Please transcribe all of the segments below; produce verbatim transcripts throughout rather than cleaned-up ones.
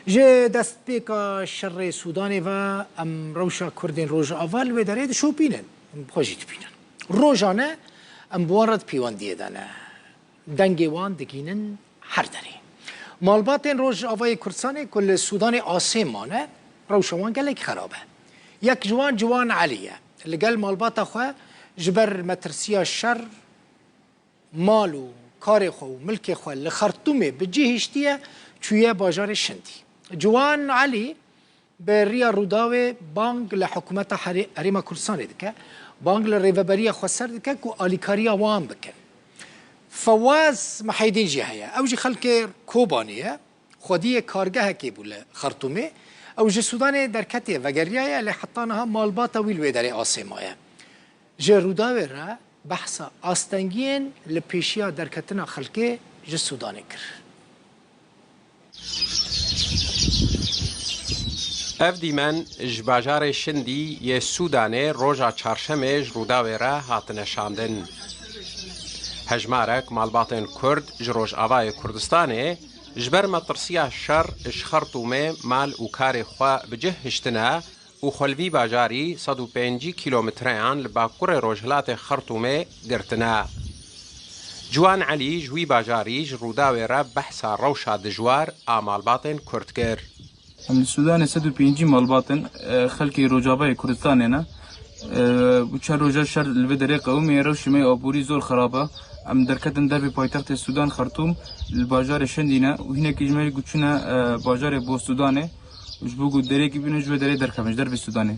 Ji destpêka şerê Sûdanê ve em rewşa Kurdên Rojava li wê derê dişopînin, em bi xwe jî dibînin. Rojane em bi wan re di pêwendiyê de ne. Dengê wan digihînin her derê. Malbatên Rojavayê Kurdistanê ku li Sûdanê asê mane, rewşa wan gelek xerab e. Yek ji wan Ciwan Elî ye. Li gel malbata xwe ji ber metirsiya şer, mal û karê xwe û milkê xwe li Xertûmê bi cih hiştiye, çûye bajarê Şindî. Ciwan Elî bi riya Rûdawê bang li hikûmeta Herê-, Herêma Kurdistanê dike, bang li Rêveberiya Xweser dike ku alîkariya wan bikin. Fewaz Miheydîn jî heye. Ew jî xelkê Kobanê ye. Xwediyê kargehekê bû li Xertûmê. Ew ji Sûdanê derketiye, vegeriyaye, lê heta niha malbata wî li wê derê asê maye. Ji Rûdawê re behsa astengiyên li pêşiya derketina xelkê ji Sûdanê kir. Ev dîmen ji bajarê Şindî yê Sûdanê roja çarşemê ji Rûdawê re hatine şandin. Hejmarek malbatên Kurd ji Rojavayê Kurdistanê ji ber metirsiya şer ji Xertûmê mal û karê xwe bi cih hiştine û xwe li vî bajarî sed û pêncî kîlometreyan li bakurê rojhilatê Xertûmê girtine. Ciwan Elî ji wî bajarî ji Rûdawê re behsa rewşa dijwar a malbatên Kurd kir. Em li Sûdanê sed û pêncî malbat in, e, xelkê Rojavayê Kurdistanê ne. E, û çar roja şer li vê derê qewimê, rewşê me yê aborî zor xerab e. Em derketin dervê paytextê Sûdan, Xertûm, li bajarê Şindî ne û hinekî ji me jî çûne, e, bajarê Bosûdanê. Ji bo ku derêkî bînin ji wê derê derkevin, ji dervê Sûdanê.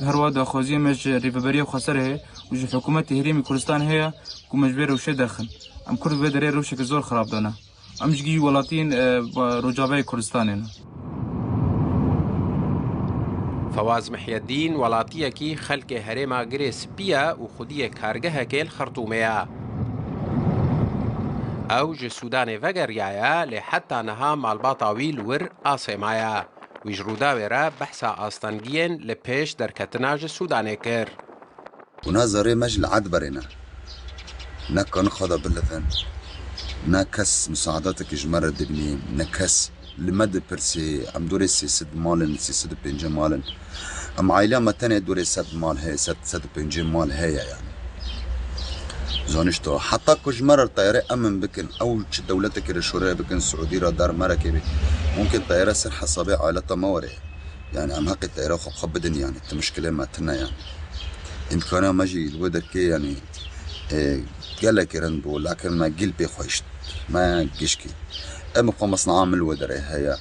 Her wiha daxwaziyê me ji Rêveberiya Xweser heye û ji Hikûmetê Herêmê Kurdistan heye ku me ji vê rewşê derxin. Em Kurd vê derê rewşeke zor xerab dane. Em ji gî welatiyên, e, ba-, Rojavayê Kurdistanê ne. Fewaz Mihyedîn welatiyekî xelkê herêma Girê Spî ye û xwediyê kargehekê li Xertûmê ye. Ew ji Sûdanê vegeriyaye, lê heta niha malbata wî li wir asê maye. Wî ji Rûdawê re behsa astengiyên li pêş derketina ji Sûdanê kir. Û na zerê me ji li Edberê ne. Ne kanin xwe de bilivin, ne kes musaadatekî ji me re dibînî, ne kes li me dipirsî, em dorê sê sed mal in, sê sed û pêncî mal in. Em aîleya me tenê dorê sed mal heye, sed, sed û pêncî mal heye yani. Zanişto, heta ku ji me re teyarê emin bikin, ew çi dewletekê re şoreye bikin, Siûdî re, dar merekê bê. Mumkin teyare ser hesabê aileta me were. Yani em heqê teyara xwe bi xwe bidin yani. Ti mişkilê me tine yani. Îmkana me jî li wê derkê yani, e, gelekî rind bû, lakin me gîl pê xwe hişt. Me gişkî. Em xwe mesnaa min li wê derê heye.